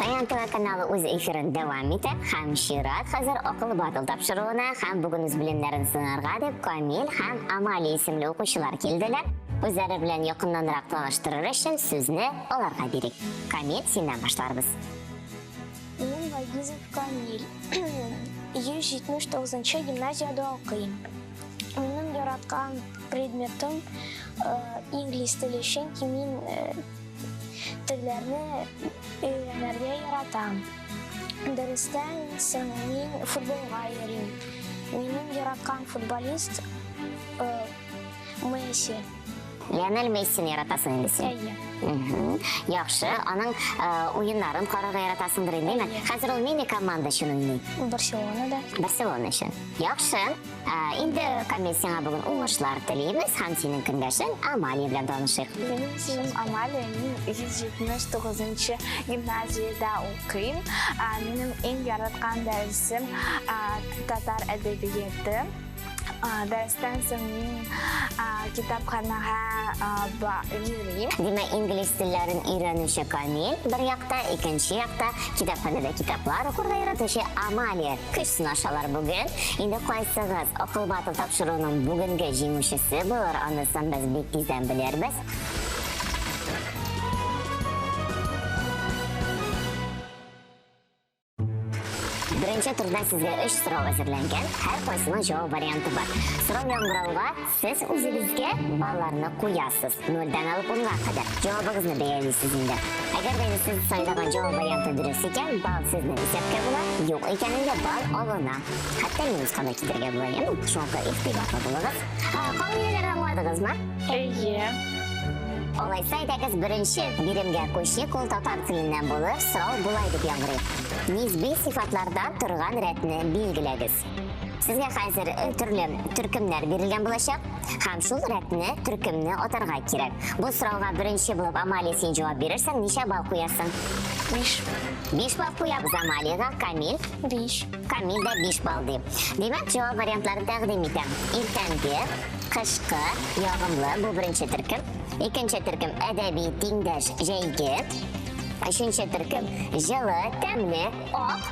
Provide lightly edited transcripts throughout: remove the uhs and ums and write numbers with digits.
Шаян ТВ каналы үз эфирын дәвам итә һәм чират хәзер Акыл батыл тапшыруына һәм бүген үз белемнәрен сынарга дип Камил һәм Амалия исемле укучылар килделәр. Үзләре белән якыннанрак таныштырыр өчен сүзне аларга бирик. Камил, синнән башларбыз. Мин Вагизов Камил. 179 нчы гимназиядә укыйм. Минем яраткан предметым э, инглиз теле, чөнки мин э, Телләрне өйрәнергә яратам. Дәрестән соң мин футболга йөрим. Минем яраткан футболист э, Месси. Лионель Мессины яратасың инде син. Әйе. Яхшы, аның э, уеннарын карарга яратасыңдыр инде, әйеме? Хәзер ул нинди команда өчен уйный? Барселонада. Барселона өчен. Яхшы. Ә, инде Камил сиңа бүген уңышлар телибез һәм синең көндәшең Амалия белән танышыйк. Минем исемем Амалия, мин 179 гимназиядә укыйм. Минем иң яраткан дәресем татар әдәбияты. Дәрестән соң мин китапханәгә йөрим. Димәк, инглиз телләрен өйрәнүче Камил бер якта, икенче якта китапханәдә китаплар укырга яратучы Амалия. Көч сынашалар бүген. Инде кайсыгыз Акыл батыл тапшыруының бүгенге җиңүчесе булыр, анысын без бик тиздән белербез. Беренче турда сезгә өч сорау әзерләнгән, һәркайсының җавап варианты бар. Сорау яңгырауга сез үзегезгә балларны куясыз. Нольдән алып унга кадәр. Җавабыгызны бәялисез инде. Әгәр дә инде сез сайлаган җавап варианты дөрес икән, балл сезнең исәпкә була, юк икән инде балл алына. Хәтта минуска да китәргә була, яме? Шуңа күрә игътибарлы булыгыз. Кагыйдәләрне аңладыгызмы? Әйе. Алайса, әйдәгез беренче биремгә күчик, ул татар теленнән булыр, сорау болай дип яңгырый. Нисби сыйфатлардан торган рәтне билгеләгез. Сезгә хәзер э, төрле төркемнәр бирелгән булачак һәм шул рәтне, төркемне атарга кирәк. Бу сорауга беренче булып Амалия син җавап бирерсең, ничә балл куясың? 5. 5 балл куябыз Амалиягә, Камил. 5. Камил дә 5 балл ди. Димәк, җавап вариантларын тәкъдим итәм. Иртәнге, кышкы, ягымлы бу беренче төркем. Икенче төркем әдәби, тиңдәш, җәйге. Өченче төркем җылы, тәмле, ак.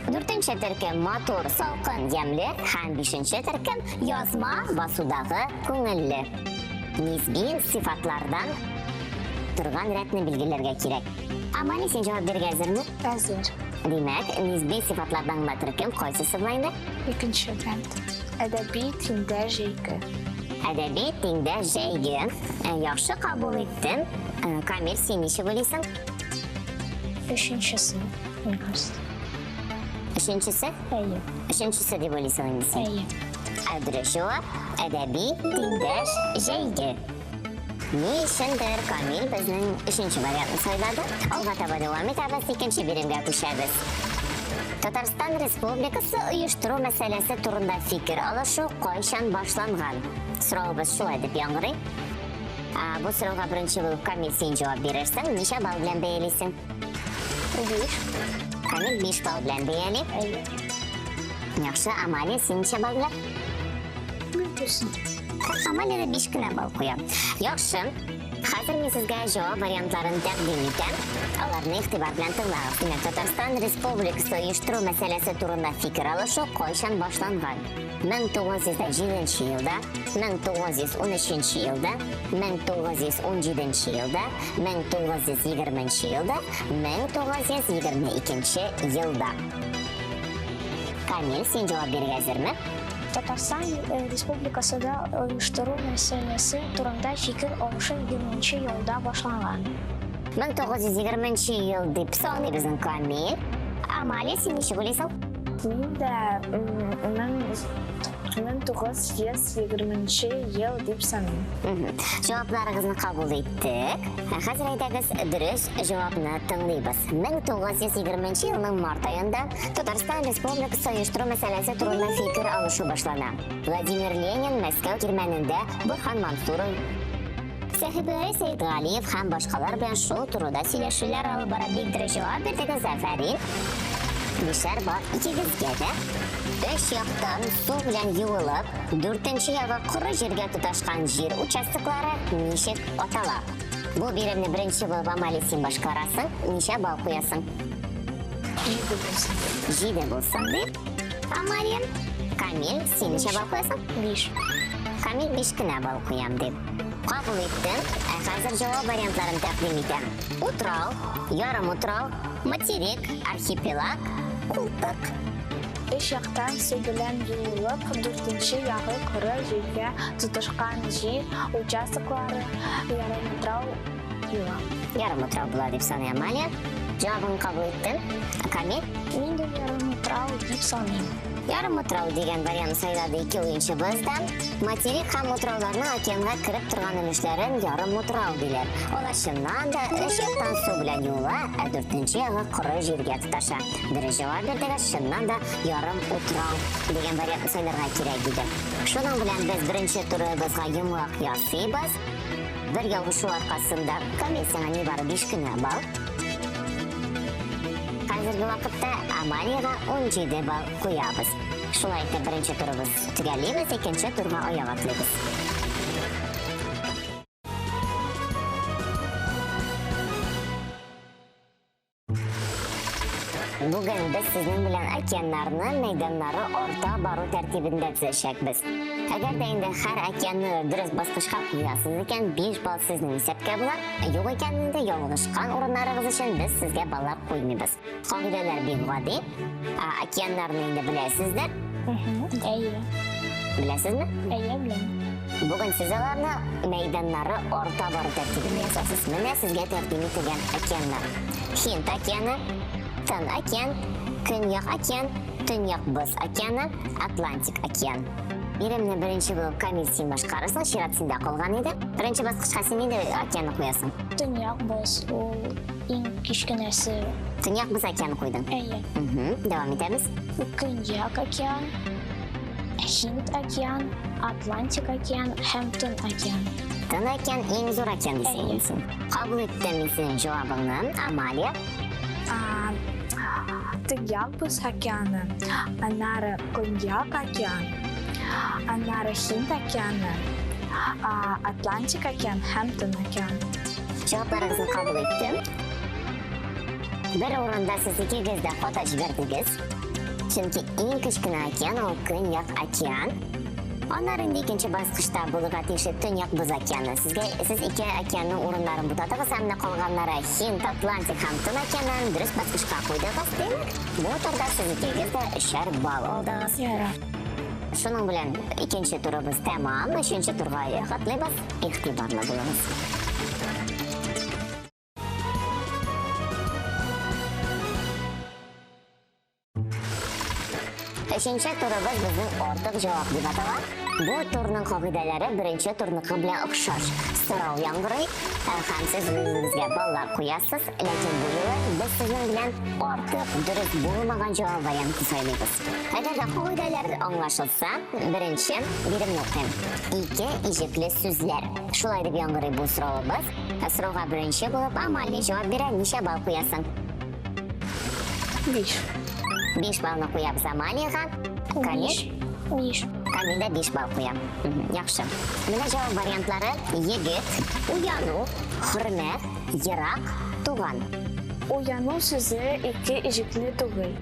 Дүртенче төркем матур, салкын, ямьле һәм бишенче төркем язма, басудагы, күңелле. Нисби сыйфатлардан торган рәтне билгеләргә кирәк. Амали, син җавап бирергә әзерме? Әзер. Димәк, нисби сыйфатлардан гына төркем кайсысы була инде? Икенче рәт. Әдәби тиңдә җәйге. Әдәби тиңдә җәйге. Э, яхшы кабул иттем. Э, Камил, син ничек уйлыйсың? Өченчесе, мне кажется. Өченчесе? Әйе. Өченчесе дип уйлыйсың инде син. Әйе. Ә дөрес җавап әдәби тиңдәш җәйге. Ни өчендер Камил безнең өченче вариантны сайлады. Алга таба дәвам итәбез, икенче биремгә күчәбез. Татарстан Республикасы оештыру мәсьәләсе турында фикер алышу кайчан башланган? Соравыбыз шулай дип яңгырый. Бу сорауга беренче булып Камил син җавап бирерсең. Ничә балл белән бәялисең? 5. Камил 5 балл белән бәяли. Әйе. Яхшы, Амалия, син ничә балл белән? Бирсен. Амалия дә 5 кенә балл куя. Яхшы. Хәзер мин сезгә җавап вариантларын тәкъдим итәм. Аларны игътибар белән тыңлагыз. Димәк, Татарстан Республикасы оештыру мәсьәләсе турында фикер алышу кайчан башланган? 1907 елда, 1913 елда, 1917 елда, 1920 елда, 1922 елда. Камил, син җавап бирергә әзерме? Татарстан э, Республикасында оештыру мәсьәләсе турында фикер алышу 20 елда башланган. 1920 ел дип саный безнең Камил. Амалия, син ничек уйлыйсың? Мин дә 1920 ел дип саныйм. Җавапларыгызны кабул иттек. Ә хәзер әйдәгез дөрес җавапны тыңлыйбыз. 1920 елның март аенда Татарстан Республикасы оештыру мәсьәләсе турында фикер алышу башлана. Владимир Ленин Мәскәү кирмәнендә Бурхан Мансуров, Сәхибгәрәй Сәетгалиев һәм башкалар белән шул турыда сөйләшүләр алып бара. Бик дөрес җавап бирдегез, афәрин. Бишәр балл икегезгә дә. Өч яктан су белән юылып, дүртенче ягы коры җиргә тоташкан җир участоклары ничек атала? Бу биремне беренче булып Амалия син башкарасың. Ничә балл куясың? Җиде булсын. Җиде булсын дип. Амалия. Камил, син ничә балл куясың? Биш. Камил биш кенә балл куям дип. Кабул иттем. Ә хәзер җавап вариантларын тәкъдим итәм. Утрау, ярымутрау, материк, архипелаг, култык. Өч яктан су белән юылып, дүртенче ягы коры җиргә тоташкан җир участоклары ярымутрау була. Ярымутрау була дип саный Амалия. Җавабын кабул иттем. Камил? Мин дә ярымутрау дип саныйм. Ярымутрау дигән вариантны сайлады ике уенчыбыз да. Материк һәм утрауларның океанга кереп торган өлешләрен ярымутрау диләр. Алар чыннан да өч яктан су белән юыла, ә дүртенче ягы коры җиргә тоташа. Дөрес җавап бирдегез, чыннан да ярымутрау дигән вариантны сайларга кирәк иде. Шуның белән без беренче турыбызга йомгак ясыйбыз. Бер ялгышу аркасында Камил сиңа нибары 5 кенә балл. Хәзерге вакытта Амалиягә 17 балл куябыз. Шулай итеп беренче турыбыз төгәллибез, икенче турга аяк атлыйбыз. Бүген без сезнең белән океаннарны мәйданнары арта бару тәртибендә төзәчәкбез. Әгәр дә инде һәр океанны дөрес баскычка куясыз икән, 5 балл сезнең исәпкә була. Юк икән инде ялгышкан урыннарыгыз өчен без сезгә баллар куймыйбыз. Кагыйдәләр бик гади. Океаннарны инде беләсездер. Әйе. Беләсезме? Әйе, беләм. Бүген сез аларны мәйданнары арта бару тәртибендә язасыз. Менә сезгә тәкъдим ителгән океаннар. Һинд океаны, Тын океан, Көньяк океан, Төньяк Боз океаны, Атлантик океан. Биремне беренче булып Камил син башкарырсың, чират синдә калган иде. Беренче баскычка син нинди океанны куясың? Төньяк Боз, ул иң кечкенәсе. Төньяк Боз океаны куйдың. Әйе. Дәвам итәбез. Көньяк океан, Һинд океан, Атлантик океан һәм Тын океан. Тын океан иң зур океан дисең Әйе. син. Кабул иттем мин синең җавабыңны, Амалия. Төньяк Боз океаны, аннары Көньяк океан, аннары Һинд океаны, Атлантик океан һәм Тын океан. Җавапларыгызны кабул иттем. Бер урында сез икегез дә хата җибәрдегез. Чөнки иң кечкенә океан ул Көньяк океан. Аннары инде икенче баскычта булырга тиешле Төньяк Боз океаны. Сезгә сез ике океанның урыннарын бутадыгыз һәм менә калганнары Һинд, Атлантик һәм Тын океаннарын дөрес баскычка куйдыгыз. Димәк, бу турда сез икегез дә өчәр балл алдыгыз. Ярар. Шуның белән икенче турыбыз тәмам. Өченче турга аяк атлыйбыз. Игътибарлы булыгыз. Өченче турыбыз безнең артык җавап дип атала. Бу турның кагыйдәләре беренче турныкы белән охшаш. Сорау яңгырый, һәм сез үзегезгә баллар куясыз, ләкин бу юлы без сезнең белән артык дөрес булмаган җавап варианты сайлыйбыз. Әгәр дә кагыйдәләр аңлашылса, беренче биремне укыйм. Ике иҗекле сүзләр. Шулай дип яңгырый бу соравыбыз. Сорауга беренче булып Амалия җавап бирә. Ничә балл куясың? 5. 5 баллны куябыз Амалияга. Камил? 5. Камилдә 5 балл куям. Яхшы. Менә җавап вариантлары: егет, уяну, хөрмә, ерак, туган. Уяну сүзе ике иҗекле түгел.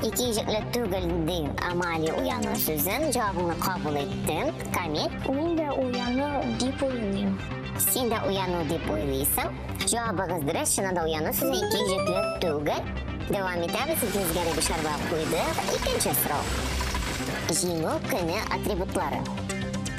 Ике иҗекле түгел ди Амалия уяну сүзен. Җавабыңны кабул иттем. Камил? Мин дә уяну дип уйлыйм. Син дә уяну дип уйлыйсың. Җавабыгыз дөрес, чыннан да уяну сүзе ике иҗекле түгел. Дәвам итәбез, икегезгә дә бишәр балл куйдык. Икенче сорау. Җиңү көне атрибутлары.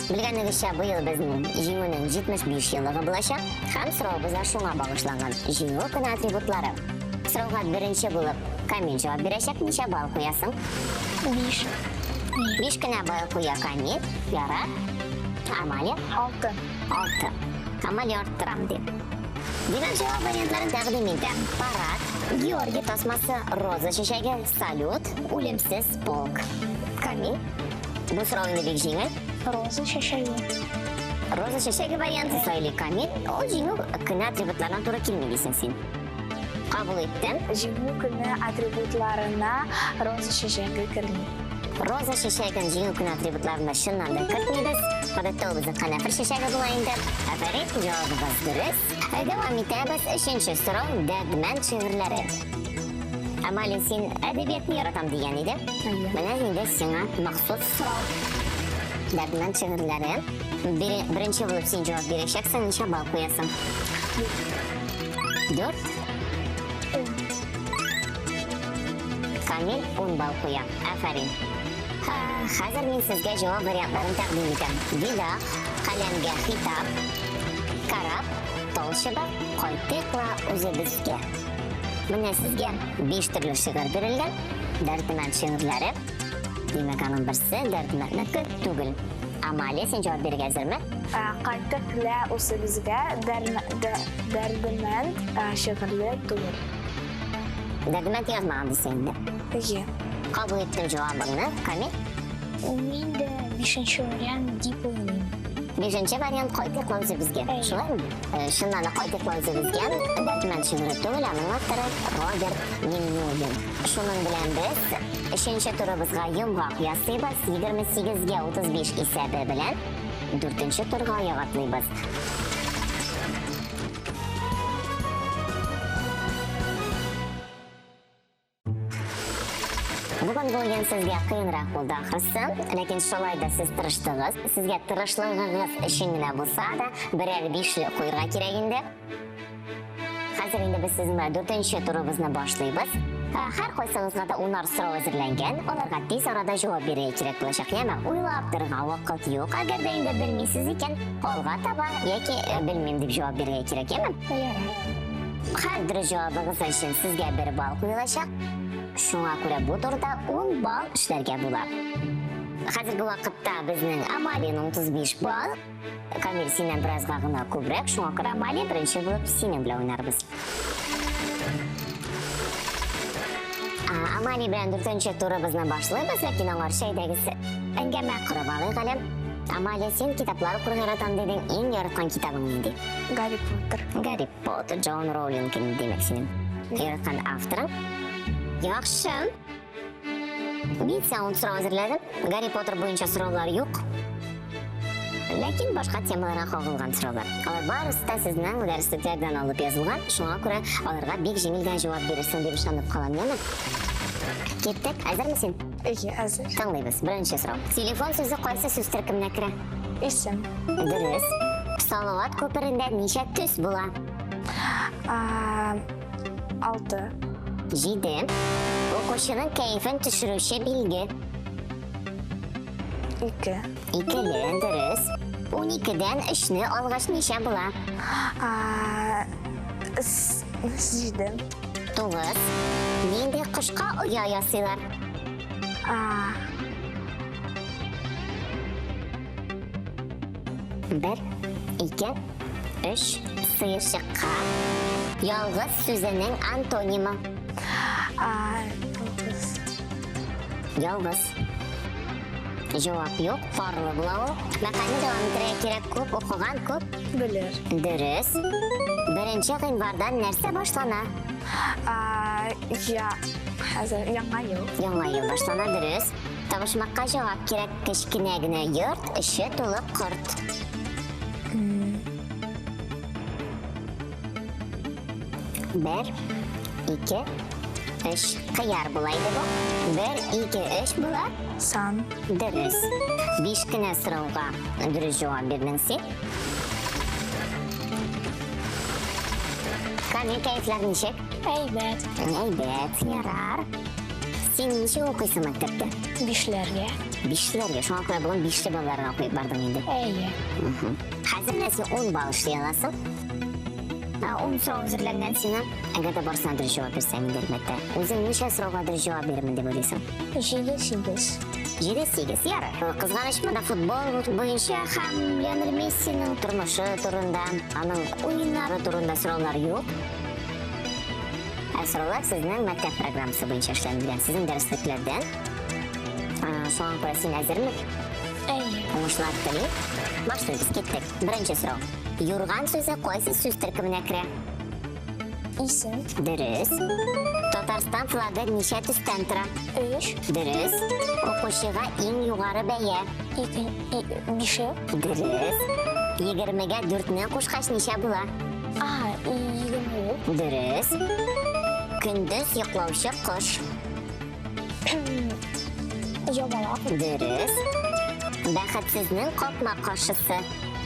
Белгәнегезчә, быел безнең Җиңүнең 75 еллыгы булачак һәм сорауыбыз да шуңа багышланган. Җиңү көне атрибутлары. Сорауга беренче булып Камил җавап бирәчәк. Ничә балл куясың? 5. 5 кенә балл куя Камил. Ярар. Амалия? 6. 6. Амалия арттырам дип. Димәк, җавап вариантларын тәкъдим итәм. Парад, Георгий тасмасы, роза чәчәге, салют, үлемсез полк. Камил, бу сорау инде бик җиңел. Роза чәчәге. Роза чәчәге варианты сайлый Камил. Ул җиңү көне атрибутларына туры килми дисең син. Кабул иттем. Җиңү көне атрибутларына роза чәчәге керми. Роза чәчәген җиңү көне атрибутларына чыннан да кертмибез. Гадәттә ул безнең канәфер чәчәге була инде. Афәрин, җавабыгыз дөрес. Дәвам итәбез. Өченче сорау, Дәрдмәнд шигырьләре. Амалия, син әдәбиятны яратам дигән идең. Менә инде сиңа махсус сорау. Дәрдмәнд шигырьләре. Беренче булып син җавап бирәчәксең, ничә балл куясың? Дүрт. Камил 10 балл куя. Афәрин. Хәзер мин сезгә җавап вариантларын тәкъдим итәм. Видах, каләмгә хитап, карап, тал чыбык, кайтыйк ла үзебезгә. Менә сезгә 5 төрле шигырь бирелгән. Дәрдемәнд шигырьләре. Димәк, аның берсе Дәрдемәнднеке түгел. Амалия, син җавап бирергә әзерме? Кайтыйк ла үзебезгә, Дәрдемәнд шигырьле түгел. Дәрдемәнд язмаган дисең инде. Әйе. Кабул иттем җавабыңны, Камил. Мин дә бишенче вариант дип уйлыйм. Бишенче вариант кайтыйк ла үзебезгә. Шулаймы? Чыннан да кайтыйк ла үзебезгә. Дәрдемәнд шигыре түгел, аның авторы Роберт Миңнуллин. Шуның белән без өченче турыбызга йомгак ясыйбыз. 28-гә 35 исәбе белән дүртенче турга аяк атлыйбыз. Бүген бу уен сезгә кыенрак булды ахрысы, ләкин шулай да сез тырыштыгыз. Сезгә тырышлыгыгыз өчен генә булса да берәр бишле куярга кирәк инде. Хәзер инде без сезнең белән дүртенче турыбызны башлыйбыз. Һәр кайсыгызга да унар сорау әзерләнгән, аларга тиз арада җавап бирергә кирәк булачак. Яме, уйлап торырга вакыт юк. Әгәр дә инде белмисез икән, алга таба яки белмим дип җавап бирергә кирәк, яме? Ярар. Һәр дөрес җавабыгыз өчен сезгә бер балл куелачак. Шуңа күрә бу турыда 10 балл эшләргә була. Хәзерге вакытта безнең Амалиянең 35 балл. Камил синнән беразга гына күбрәк, шуңа күрә Амалия беренче булып синең белән уйнарбыз. Амалия белән дүртенче турыбызны башлыйбыз, ләкин аңарчы әйдәгез әңгәмә корып алыйк әле. Амалия, син китаплар укырга яратам дидең, иң яраткан китабың нинди? Гарри Поттер. Гарри Поттер, Джон Роулинг димәк синең яраткан авторың. Яхшы. Мин сиңа ун сорау әзерләдем. Гарри Поттер буенча сораулар юк. Ләкин башка темаларга кагылган сораулар. Алар барысы да сезнең дәреслекләрдән алып язылган, шуңа күрә аларга бик җиңел генә җавап бирерсең дип ышанып калам, яме? Киттек, әзерме син? Әйе, әзер. Тыңлыйбыз. Беренче сорау. Телефон сүзе кайсы сүз төркеменә керә? Исем. Дөрес. Салават күперендә ничә төс була? Алты. Җиде. Укучының кәефен төшерүче билге. Ике. Икеле, дөрес. Уникедән өчне алгач ничә була? Җиде. Тугыз. Нинди кошка оя ясыйлар? Бер, ике, өч, сыерчыкка. Ялгыз сүзенең антонимы. Ялгыз. Җавап юк, парлы була ул. Мәкальне дәвам итәргә кирәк, күп укыган күп. Белер. Дөрес. Беренче гыйнвардан нәрсә башлана? Я, хәзер яңа ел. Яңа ел башлана, дөрес. Табышмакка җавап кирәк. Кечкенә генә йорт, эче тулы корт. Бер, ике, өч. Кыяр була иде бу. Бер, ике, өч була. Сан. Дөрес. Биш кенә сорауга дөрес җавап бирдең син. Камил, кәефләр ничек? Әйбәт. Әйбәт, ярар. Син ничек укыйсың мәктәптә? Бишләргә. Бишләргә. Шуңа күрә бүген бишле балларга укып бардың инде. Әйе. Хәзер менә син 10 балл эшли аласың. 10 сорау әзерләнгән сиңа. Әгәр дә барысына дөрес җавап бирсәң инде, әлбәттә. Үзең ничә сорауга дөрес җавап бирермен дип уйлыйсың? 7-8. 7-8, ярар. Кызганыч, монда футбол буенча һәм Лионель Мессиның тормышы турында, аның уеннары турында сораулар юк. Ә сораулар сезнең мәктәп программасы буенча эшләнелгән, сезнең дәреслекләрдән. Шуңа күрә син әзерме? Әйе. Уңышлар телим. Башлыйбыз, киттек. Беренче сорау. Юрган сүзе кайсы сүз төркеменә керә? Исем. Дөрес. Татарстан флагы ничә төстән тора? Өч. Дөрес. Укучыга иң югары бәя? Ике, бише. Дөрес. Егермегә дүртне кушкач ничә була? А, 20. Дөрес. Көндез йоклаучы кош. Ябалак. Дөрес. Бәхетсезнең капма-каршысы.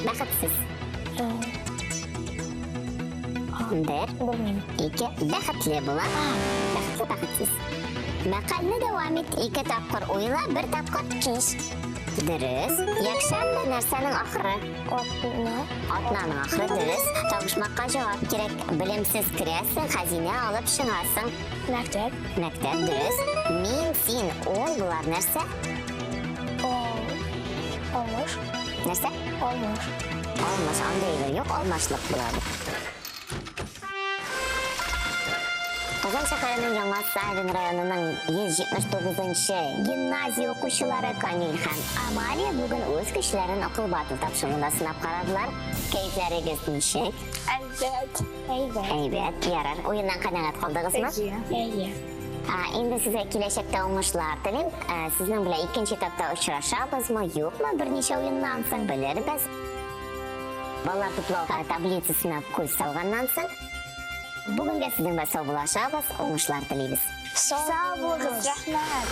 Бәхетсез. Бер. Белмим. Ике. Бәхетле була. Бәхетле, бәхетсез. Мәкальне дәвам ит. Ике тапкыр уйла, бер тапкыр кис. Дөрес. Якшәмбе нәрсәнең ахыры? Атна. Атнаның ахыры, дөрес. Табышмакка җавап кирәк. Белемсез керәсең, хәзинә алып чыгасың. Мәктәп. Мәктәп, дөрес. Мин, син, ул болар нәрсә? Алмыш. Нәрсә? Алмыш. Алмыш, андый әйбер юк, алмашлык була бу. Казан шәһәренең Яңа Савин районының 179 нчы гимназия укучылары Камил һәм Амалия бүген үз көчләрен Акыл батл тапшыруында сынап карадылар. Кәефләрегез ничек? Әйбәт. Әйбәт. Әйбәт, ярар. Уеннан канәгать калдыгызмы? Әйе. Әйе. Инде сезгә киләчәктә уңышлар телим. Сезнең белән икенче этапта очрашабызмы, юкмы, берничә уеннан соң белербез. Баллар туплау таблицасына күз салганнан соң, бүгенгә сезнең белән саубуллашабыз, уңышлар телибез. Сау Сау булыгыз, рәхмәт.